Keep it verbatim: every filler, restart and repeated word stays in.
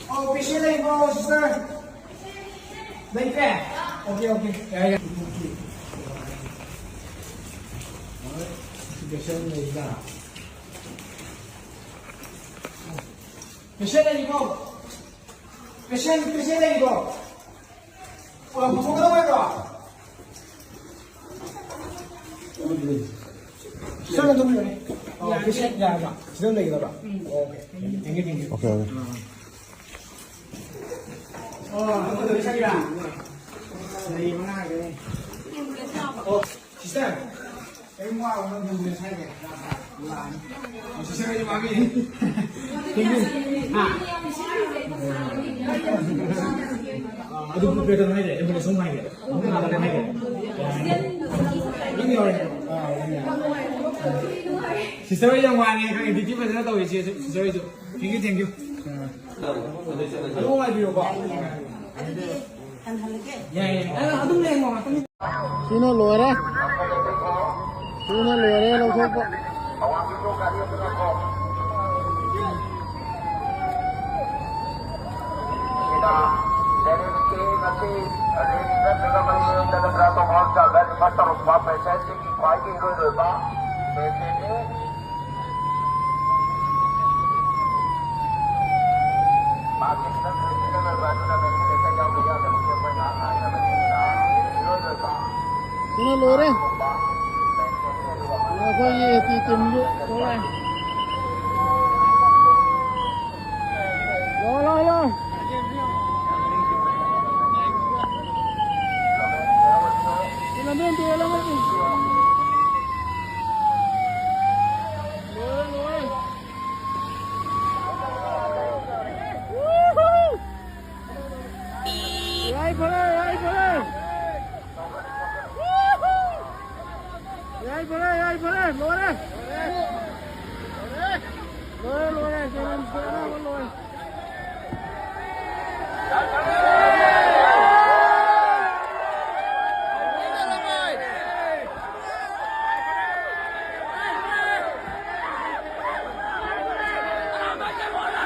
ꯑꯣ, ꯄꯦꯁꯦꯟ ꯂꯩꯕ꯭ꯔꯣ, ꯁꯤꯁꯇꯔ? ꯂꯩꯇ꯭ꯔꯦ? Okay, okay. ꯌꯥꯔꯦ, ꯌꯥꯔꯦ꯫ ꯄꯦꯁꯦꯟ ꯂꯩꯕ꯭ꯔꯥ? ꯄꯦꯁꯦꯟ ꯂꯩꯔꯤꯕꯣ? ꯄꯦꯁꯦꯟ, ꯄꯦꯁꯦꯟ ꯂꯩꯔꯤꯕꯣ? ꯑꯣ, ꯄꯨꯊꯣꯛꯀꯗꯧꯔꯤꯕ꯭ꯔꯣ? ꯁꯤꯗ ꯑꯗꯨꯝ ꯂꯩꯔꯦ꯫ ꯑꯣ, ꯄꯦꯁꯦꯟ ꯌꯥꯔꯕ? ꯁꯤꯗ ꯑꯗꯨꯝ ꯂꯩꯒꯗꯕ꯭ꯔꯥ? Um. Okay. Thank you, thank you. Okay, okay. Ah. Oh, ꯑꯗꯨ ꯄꯦꯁꯦꯟ ꯌꯥ-, ꯂꯩ ꯃꯉꯥ ꯍꯥꯏꯕꯅꯦ꯫ ꯑꯣ, ꯁꯤꯁꯇꯔ꯫ ꯀꯔꯤꯝ ꯋꯥꯔꯨꯅꯨ, ꯑꯗꯨꯝ ꯉꯁꯥꯏꯒꯤ ꯂꯥꯛꯑꯅꯤ꯫ ꯁꯤꯁꯇꯔ ꯍꯣꯏꯗꯤ ꯋꯥꯕꯤꯔꯤ꯫ ꯍꯥ? ꯑꯗꯨ ꯄꯨꯡ ꯀꯌꯥꯗꯅꯣ ꯍꯥꯏꯒꯦ? ꯑꯦꯝꯕꯨꯂꯦꯟꯁ ꯑꯃ ꯍꯥꯏꯒꯦ? ꯄꯨꯡ ꯀꯌꯥꯗꯅꯣ ꯍꯥꯏꯒꯦ? ꯑꯗꯨꯝ ꯌꯧꯔꯦ꯫ ꯑꯥ, ꯌꯧꯔꯦ꯫ ꯁꯤꯁꯇꯔ ꯍꯣꯏ ꯌꯥꯝ ꯋꯥꯔꯦ ꯈꯪꯉꯦ, ꯗ꯭ꯌꯨꯇꯤ ꯐꯖꯅ ꯇꯧꯋꯤ ꯏꯆꯦꯁꯨ, ꯁꯤꯁꯇꯔ ꯍꯣꯏꯁꯨ꯫ Thank you, thank you. ꯑꯗꯨꯝ ꯉꯥꯏꯕꯤꯔꯣꯀꯣ꯫ ꯌꯥꯏ, ꯌꯥꯏ꯫ ꯑ, ꯑꯗꯨꯝ ꯂꯩꯔꯝꯃꯣ ꯉꯥꯛꯇꯪ꯫ ꯁꯤꯅ ꯂꯣꯏꯔꯦ꯫ ꯁꯤꯅ ꯂꯣꯏꯔꯦ ꯂꯧꯊꯣꯛꯄ꯫ ꯁꯤꯅ ꯂꯣꯏꯔꯦ꯫ ꯑꯩꯈꯣꯏꯒꯤ ꯑꯦ ꯇꯤ ꯇꯤꯝꯁꯨ ꯊꯣꯛꯂꯛꯑꯦ꯫ ꯂꯥꯛꯑꯣ, ꯂꯥꯛꯑꯣ, ꯂꯥꯛꯑꯣ꯫ ꯂꯣꯏꯔꯦ, ꯂꯣꯏꯔꯦ꯫ ꯌꯥꯏꯐꯔꯦ, ꯌꯥꯏꯐꯔꯦ꯫ ꯌꯥꯏꯐꯔꯦ, ꯌꯥꯏꯐꯔꯦ, ꯂꯣꯏꯔꯦ꯫ ꯂꯣꯏꯔꯦ, ꯂꯣꯏꯔꯦ, ꯖꯦꯅꯤꯝꯁꯀꯤ ꯑꯅꯥꯕ ꯂꯣꯏꯔꯦ꯫